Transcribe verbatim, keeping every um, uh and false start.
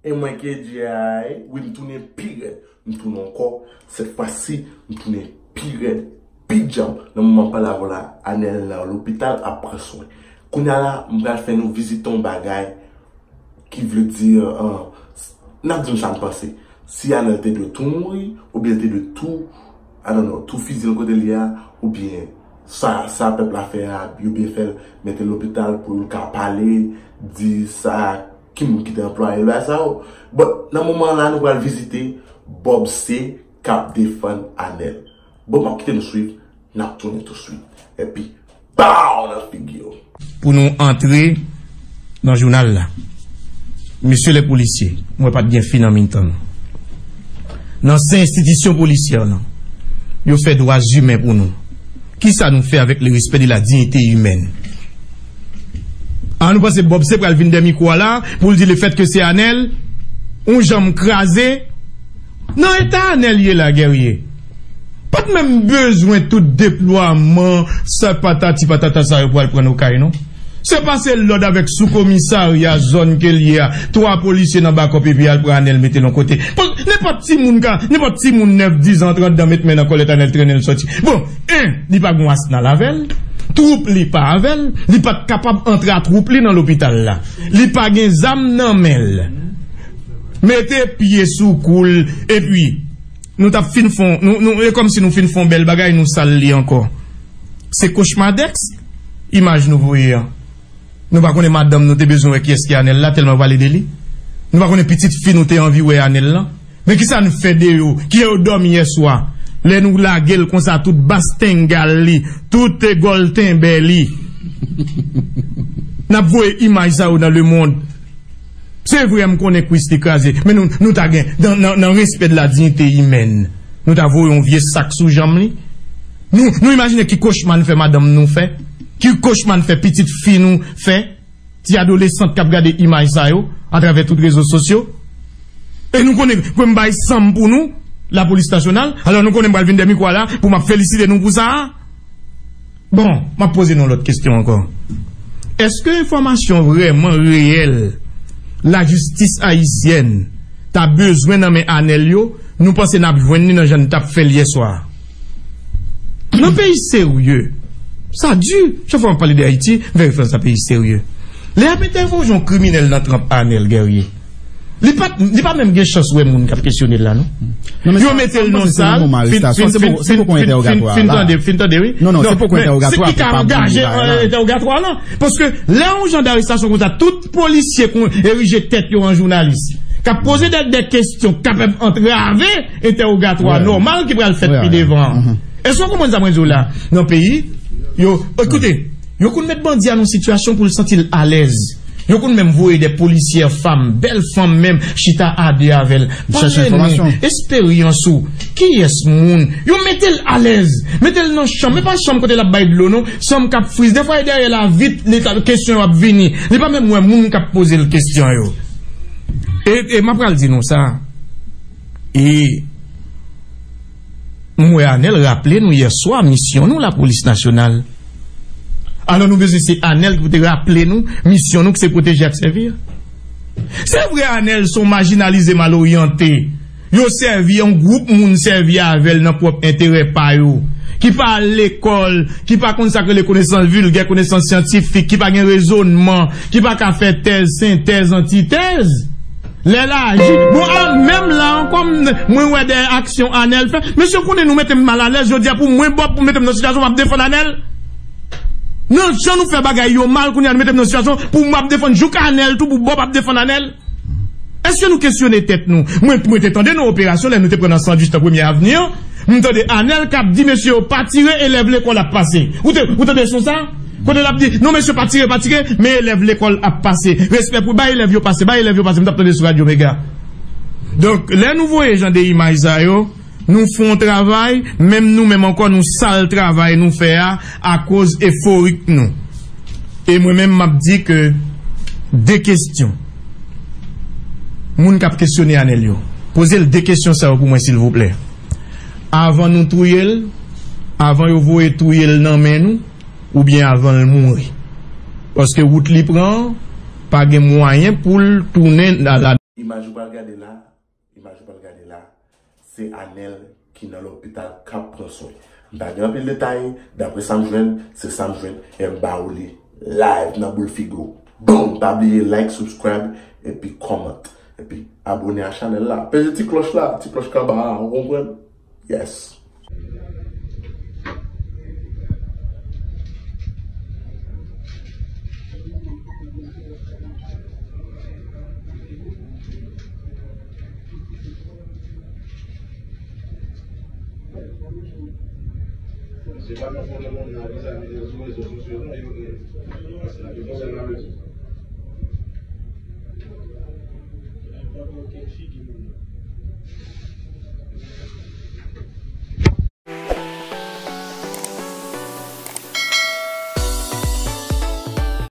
E mwen ki di ay, wi, m tounen pi rèd. M tounen ankò. Sèt fwa si, m tounen pi rèd, pi djanm. Nan moman m pale avè w la, Anèl nan lopital ap pran swen. Kounye a la, m pral fè nou vizite yon bagay ki vle di, an, n ap di nou sa n panse. Si Anèl te dwe tou mouri, oubyen l te dwe tou, I don't know, tou fiziye l kote l ye a, oubyen sa, sa pèp la fè a, yo byen fè l mete l lopital pou l ka pale, di sa, ki moun ki te anplwaye bagay sa yo. Bon, nan moman la, nou pral vizite Bob C k ap defann Anèl. Bon, m ap kite nou swiv, n ap tounen touswit. Epi, pow nan figi yo. Pou nou antre nan jounal la. Mesye lè polisye, mwen pa t gen fi nan mitan nou. Nan sen enstitisyon polisyè nan, yo fè dwa imen pou nou. Kisa nou fè avèk le respè de la diyite imèn? An nou panse Bob se pral vin dè mikwo a la pou l di le fèt ke se Anèl, yon janm kraze. Nan eta Anèl ye la, Guerrier, pa t menm bezwen tout deplwaman, sa patati patata sa yo pral pran Okay, non. Se pase lòd avèk soukomisarya zòn ke l ye a, twa polisye nan bakòp epi al pran Anèl mete l yon kote. Nenpòt timoun ka, nenpòt timoun nèf, diz an, trant dan met men nan kòlèt Anèl trennen l sòti. Bon, en, li pa gen asnal avè l, twoup li pa avè l, li pa t kapab antre a twoup li nan lopital la. Li pa gen zam nan men l. Mete pye sou kou l, epi nou t ap fin fon, nou, nou, e kòmsi nou fin fon bèl bagay, nou sal li ankò. Se kochmadèks imaj nou voye an. Nou pa konnen madanm nou te bezwen wè kiyès ki Anèl la, tèlman yo pale de li. Nou pa konnen pitit fi nou te anvi wè Anèl lan. Men kisa n fè de yo? Kijan yo dòmi yèswa? Lè nou lage l konsa, tout bas tengal li, tout gòl tenbè li. N ap voye imaj sa yo nan lemonn. Se vre, m konnen kwis li kraze, men nou, nou ta gen, nan, nan, nan respè de la diyite imèn, nou ta voye yon vye sak sou janm li. Nou, nou imajine ki kochma n fè madanm nou fè, ki kochma n fè pitit fi nou fè, ti adolesant k ap gade imaj sa yo atravè tout rezo sosyo. E nou konnen, pou m bay san m pou nou, lapolis nasyonal, alò nou konnen m pral vin dè mikwo a la pou m ap felisite nou pou sa a. Bon, m ap poze nou lòt kesyon ankò. Èske enfòmasyon vrèman reyèl lajistis ayisyèn ta bezwen nan men Anèl yo, nou panse n ap jwenn li nan jan n t ap fè l yèswa a? Nan peyi serye, sa di, chak fwa m ap pale de Ayiti, m fè referans a peyi serye. Lè y ap entèwoje yon kriminèl nan tranp Anèl Guerrier, li pa, li pa menm gen chans wè moun k ap kesyone l la, non. Non, men yo sa, mete l sa m nan panse se yon sal, moman fin, arestasyon, fin, se fin, poko, se fin, poko fin, entèwogatwa fin, a la. Tande, fin tande, wi. Non, non, non, se poko men entèwogatwa se ki a ka angaje, bagay la, entèwogatwa lan. Paske lè yon jan darestasyon konsa, tout polisye kon erije tèt yo an jounalis, k ap poze dè, dè kesyon k kapab antrave entèwogatwa nòmal ki pral fèt pi devan an. Èske w konprann sa mwen di w la? Nan peyi, yo, ekoute, yo konn met bandi a nan sitiyasyon pou l santi l alèz. Yo konn menm voye dè polisyè fanm, bèl fanm menm, chita a de avè l. Pale nou, esperyans ou, kiyès moun. Yo mete l alèz, mete l nan chanm, men pa chanm kote l ap bay dlo non, chanm k ap friz. Dèfwa e dèyè la vit, li ta, kesyon yo ap vini. Li pa menm wè moun k ap poze l kesyon yo. E, e m ap pral di nou sa. E m wè Anèl raple nou yèswa misyon nou lapolis nasyonal. Alò nou bezwen se Anèl ki pou te raple nou misyon nou ki se pwoteje ak sèvi a. Se vre Anèl se yon majinalize mal oryante. Yo sèvi, yon gwoup moun sèvi avè l nan pwòp enterè pa yo. Ki pa al lekòl, ki pa konn sa k rele konesans vilgè, konesans syantifik, ki pa gen rezònman, ki pa ka fè tèz, sentèz, antitèz. Lè l aji. Bon, a, menm la ankò, m, mwen wè dèyè aksyon Anèl fè. Mesye, w konnen nou mete m malalèz, jodi a pou mwen Bob, pou mete m nan sitiyasyon, m ap defann Anèl. Nan jan nou fè bagay yo mal, kounye a nou mete m nan sitiyasyon pou m ap defann jouk Anèl tou, pou Bob ap defann Anèl. Èske nou kesyone tèt nou? Mwen, mwen te tande nan operasyon, lè nou te pran nan Sandwich nan Premye Avni an, m tande Anèl k ap di mesye yo pa tire, elèv lekòl ap pase. Ou te, ou tande son sa? Kote l ap di, non mesye, pa tire, pa tire, men elèv lekòl ap pase. Respè pou, bay elèv yo pase, bay elèv yo pase. M t ap tande sou Radyo Mega. Donk, lè nou voye jan de imaj sa yo, nou fè yon travay, menm nou menm ankò, nou sal travay nou fè a, akoz eforik nou. E mwen menm, m ap di ke de kesyon. Moun k ap kesyone Anèl yo, poze l de kesyon sa yo pou mwen, silvouplè. Avan nou touye l, avan yo voye touye l nan men nou, oubyen avan l mouri. Paske wout li pran an, pa gen mwayen pou l tounen la, la Imaj ou pral gade la, imaj ou pral gade la, se Anèl ki nan lopital k ap pran swen. M pa gen anpil detay, daprè sa m jwenn, se sa m jwenn, e m ba ou li live nan boul figi w. Bon, pa bliye like, subscribe, epi comment, epi abone a chanèl la. Peze ti klòch la, ti klòch k anba a, ou konprann? Yes. Se pa nan fon nan moun nan, mezanmi, yo sou rezo sosyo, non, yo, yo, yo konsa nan rezo.